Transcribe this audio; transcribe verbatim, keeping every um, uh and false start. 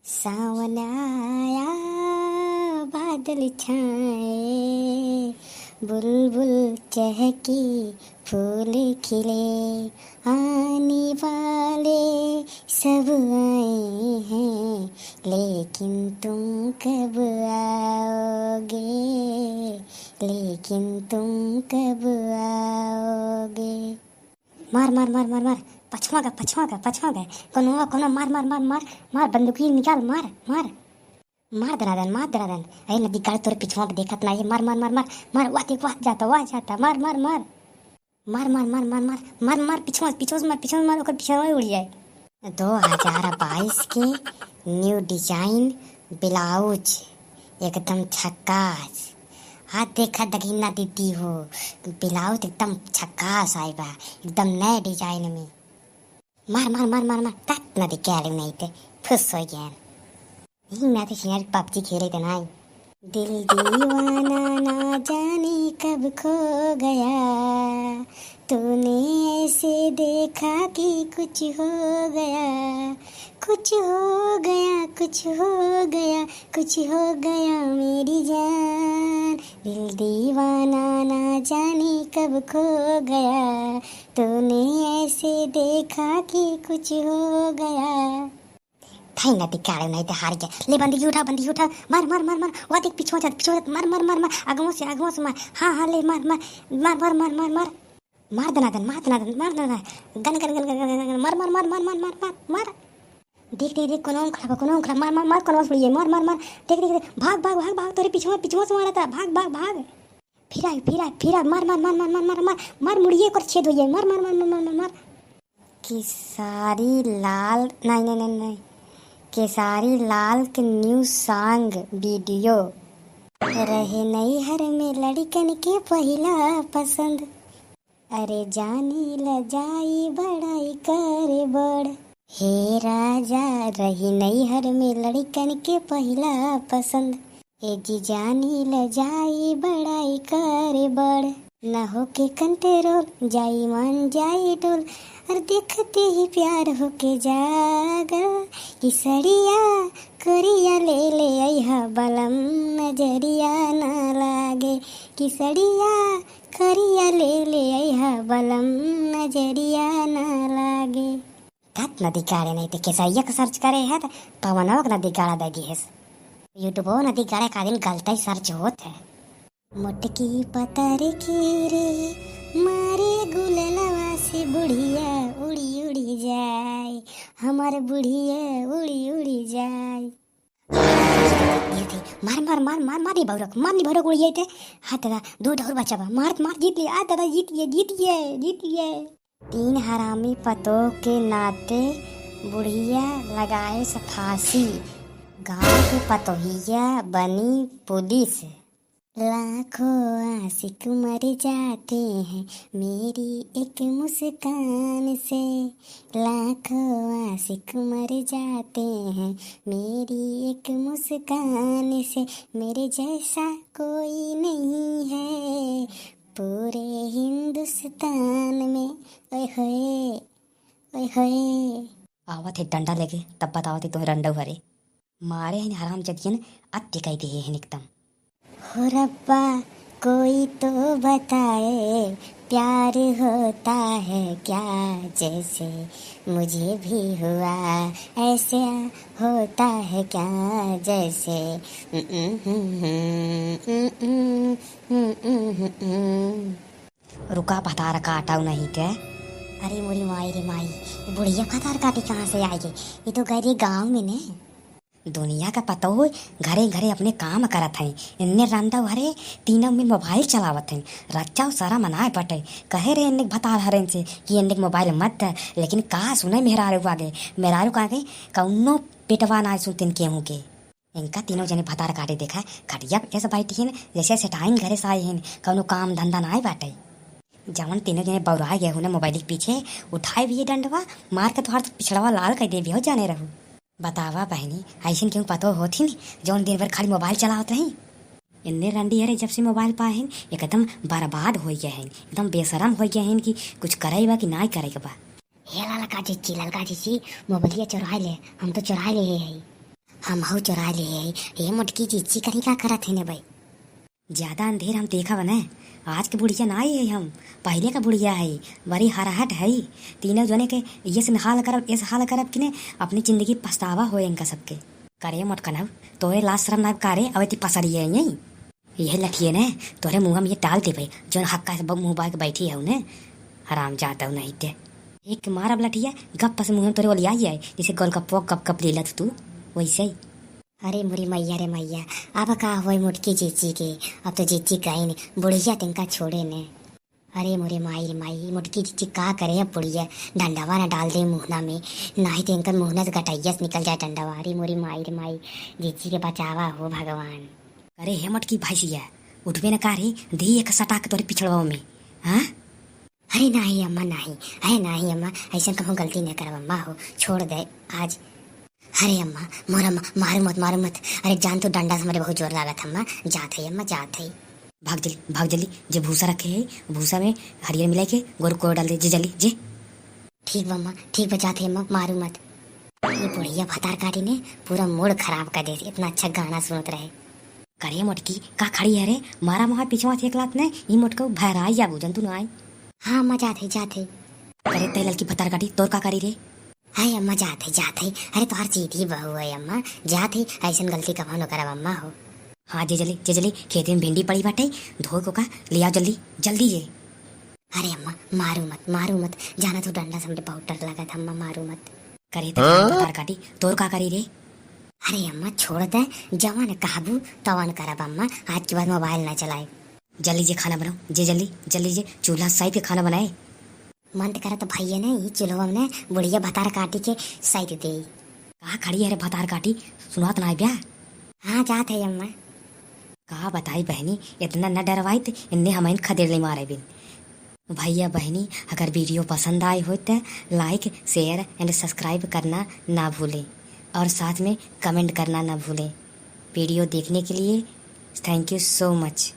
सावन आया, बादल छाए, बुलबुल चहकी, फूल खिले, आने वाले सब आए हैं, लेकिन तुम कब आओगे, लेकिन तुम कब आओगे। मार, मार, मार, मार, मार, पछवा गा, पछवा गा, पछवा गा, कोनो, कोनो, मार, मार, मार, मार, मार, बंदूकी निकाल, मार, मार। मार दनादन, मार दनादन। अरे नदी गाड़ तोरे पिछवा पे देखत ना, ये मार, मार, मार, मार, मार, वाह देख, वाह जाता, वाह जाता, मार, मार, मार। मार, मार, मार, मार, मार, मार, मार, पिछवा, पिछवा से मार, पिछवा से मार, ओकर पिछवा उड़ जाए। दो हजार बाईस के new design blouse, एकदम झक्कास। हाँ देखा दगिना दीदी हो, blouse एकदम झक्कास आए बा, एकदम नए design में। मार, मार, मार, मार, मार, तत नदी कैलू नहीं ते, फुस हो गया। यही मैं तो सियार PUBG खेले थे ना। दिल दीवाना ना जाने कब खो गया, तूने ऐसे देखा कि कुछ हो गया, कुछ हो गया, कुछ हो गया, कुछ हो गया मेरी जान। दिल दीवाना ना जाने कब खो गया, तूने ऐसे देखा कि कुछ हो गया। थाई नदी गाड़े नहीं ते हार गया। ले बंदूकी उठा, बंदूकी उठा, मार, मार, मार, मार, वा देख पिछवा जात, पिछवा जात, मार, मार, मार, मार, अगवा से, अगवा से मार, हाँ, हाँ, ले मार, मार, मार, मार, मार, मार, मार, मार दनादन, मार दनादन, मार दनादन, गन, गन, गन, मार, मार, मार। देख, देख, देख, कोनो खड़ा बा, कोनो खड़ा, मार, मार, मार, कोनो से उड़िए, मार, मार, मार, देख, देख, देख, भाग, भाग, भाग, भाग, तोरे पिछवा, पिछवा से मारा था, भाग, भाग, भाग। फिर आए, फिर आए, फिर आए, मार, मार, मार, मार, मार, मार, मार, मार, मुड़िए कर छेद होइए, मार, मार, मार। केसारी लाल, नहीं, नहीं, नहीं, नहीं, केसारी लाल के new song video। रहे नैहर में लड़िकन के पहिला पसंद, अरे जानी ल जाई बड़ाई करे बड़। हे राजा, रही नैहर में लड़िकन के पहिला पसंद, ए जी जानी ल जाई बड़ाई करे बड़। न होके control, जाई मान जाई डोल, और देखते ही प्यार होके जागल। कि सड़िया करिया ले ले अइहा बलम, नजरिया ना लागे। कि सड़िया करिया ले ले अइहा बलम, नजरिया ना लागे। कत नदी गाड़े नहीं ते केसरिया के search करे है त पवनवा के नदी गाड़ा दे दिहेस। YouTube नदी गाड़े का दिन गलत ही search होत है। मोटकी पतर की रे मारे गुललवा से बुढ़िया उड़ी उड़ी जाए, हमार बुढ़िया उड़ी उड़ी जाए। ये थे, मार, मार, मार, मार, मार, ये भौरक, मार, नी भौरक उड़ी जाए थे। हाँ दादा, दो ढोर बचा बा, मार, मार, जीत लिए, आ दादा, जीत लिए, जीत लिए, जीत लिए। तीन हरामी पतोह के नाते बुढ़िया लगाए से फांसी, गाँव के पतोहिया बनी पुलिस। लाखों आशिक मर जाते हैं मेरी एक मुस्कान से, लाखों आशिक मर जाते हैं मेरी एक मुस्कान से, मेरे जैसा कोई नहीं है पूरे हिंदुस्तान में। ओए होए, ओए होए। आवत है डंडा लेके, तब बतावत है तुम्हें रंडऊ हरे। मारे हैं हराम जदियन, अत्य कह दिए हैं एकदम। हो रब्बा, कोई तो बताए, प्यार होता है क्या, जैसे मुझे भी हुआ, ऐसा होता है क्या, जैसे। रुका, भतार काटउ नहीं ते। अरे मोरी माई रे माई, ये बुढ़िया भतार काटी कहाँ से आइ गइ? ये तो गइ रही गाँव में ने। दुनिया का पतोह घरे घरे अपने काम करत हैं। इन्ने रंडउ हरे तीनों में मोबाइल चलावत हैं। रच्चा सरम नाइ पटे। कहे रहे इन्ने भतार हरेन से कि इन्ने मोबाइल मत दे, लेकिन का सुने मेहरारू आगे। मेहरारू का आगे कउनो पेटवा नाइ सुनतिन केहू के। इनका तीनों जने भतार काटे देखा, खटिया पे ऐसे बैठी हैं, जैसे सेठाइन घरे से आई हैं, कउनो काम धंधा नाइ बाटे। जवन तीनों जने बौराइ गए हुने मोबाइल के पीछे, उठाए भी ये डंडवा, मार के तोहार पिछड़वा लाल कर दे भी हो जाने रहू। बतावा बहनी, ऐसन केहू पतोह होथिन, जौन दिन भर खाली मोबाइल चलावत रही? इन्ने रंडी हरे जब से मोबाइल पाए हैं, एकदम बर्बाद होइ गए हैं, एकदम बेशरम होइ गए हैं कि कुछ करे बा कि नाइ करे के बा। हे ललका जीजी, ललका जीजी, मोबाइलिया चोराइ ले, हम तो चोराइ ले हई। हमहू चोराइ लिहे है। ए मोटकी जिज्जी, करी का करत है ने बई? ज्यादा अंधेर हम देखब न, आज के बुढ़िया नाहीं है हम, पहिले का बुढ़िया है, बड़ी हराहट है। तीनों जने के ये से हाल करब, इस हाल करब कि ने अपनी जिंदगी पछतावा होए इनका सबके। करे मोटकनऊ, तोरे लाज शरम नाहीं का रे, अबे ती पसरिए यहीं। यह लठिए ने तोरे मुँह में ये डाल देबे, जौन हक्का से ब-, मुँह बाय के बैठी है ने, हरामजादा नहीं ते। एक मारब लठिया, गप से मुँह में तोरे ओलिया जाए, जैसे गोलगप्पो गप गप लेलत तू, वैसे ही। अरे मोरी मैया रे मैया, अब का होई मोटकी जिज्जी के? अब तो जिज्जी गईन, बुढ़िया तिनका छोड़े ने। अरे मोरे माई रे माई, मोटकी जिज्जी का करे अब बुढ़िया? डंडवा न डाल दे मुहना में, नाहीं तो इनकर मुहना से गटैया से निकल जाए डंडवा। अरे मोरी माई रे माई, जिज्जी के बचावा हो भगवान। अरे हे मोटकी भैंसिया, उठबे न का रे, दी एक सटा के तोरे पिछड़वा में, हाँ? अरे नाहीं अम्मा, नाहीं, अरे नाहीं अम्मा, ऐसन कहूँ गलती न करब अम्मा हो, छोड़ दे आज। अरे अम्मा, मोरा म-, मारू मत, मारू मत। अरे जान तो डंडा से हमरे बहुत जोर लागत है अम्मा, जात है अम्मा, जात है। भाग जल्दी, भाग जल्दी, जे भूसा रखे है, भूसा में हरियर मिलाई के गोरू को डाल दे, जे जल्दी, जे। ठीक बा अम्मा, ठीक बा, जात है अम्मा, मारू मत। ये बुढ़िया भतार काटी ने पूरा मूड खराब कर दे, इतना अच्छा गाना सुनत रहे। करे मोटकी, का खड़ी है रे? मारा वहाँ पिछवा से एक लात ने, ई मोटका भहराई जाबू, जन तू ना आई। हाँ अम्मा, जात है, जात है। करे तै ललकी भतार काटी, तोर का करी रे? हाय अम्मा, जात है, जात है। अरे तोहार सीधी बहू है अम्मा, जात है, ऐसन गलती कभो न करब अम्मा हो। हाँ जे जल्दी, जे जल्दी, खेते में भिंडी पड़ी बाटे, धोए को का, ले आओ जल्दी, जल्दी जे। अरे अम्मा, मारू मत, मारू मत, जाना तो डंडा से हमरे बहुत डर लागत है अम्मा, मारू मत। करे त भतार काटी, तोर का करी रे? अरे अम्मा छोड़ दे, जवन कहबू तवन करब अम्मा, आज के बाद मोबाइल ना चलाए। जल्दी जे खाना बनाओ, जे जल्दी, जल्दी जे चूल्हा साइड के खाना बनाए। मन त करत भैया ने ई चूल्हा में बुढ़िया भतार काटी के साइड दे। कहाँ खड़ी है रे भतार काटी, सुनात ना ब्या? हाँ जात है अम्मा। का बताई बहनी, इतना न डरवाइत, इन्ने हमइन खदेड़ ले मारे बिन। भैया बहनी, अगर video पसंद आए हो तो like, share and subscribe करना ना भूलें और साथ में comment करना ना भूलें। Video देखने के लिए thank you so much।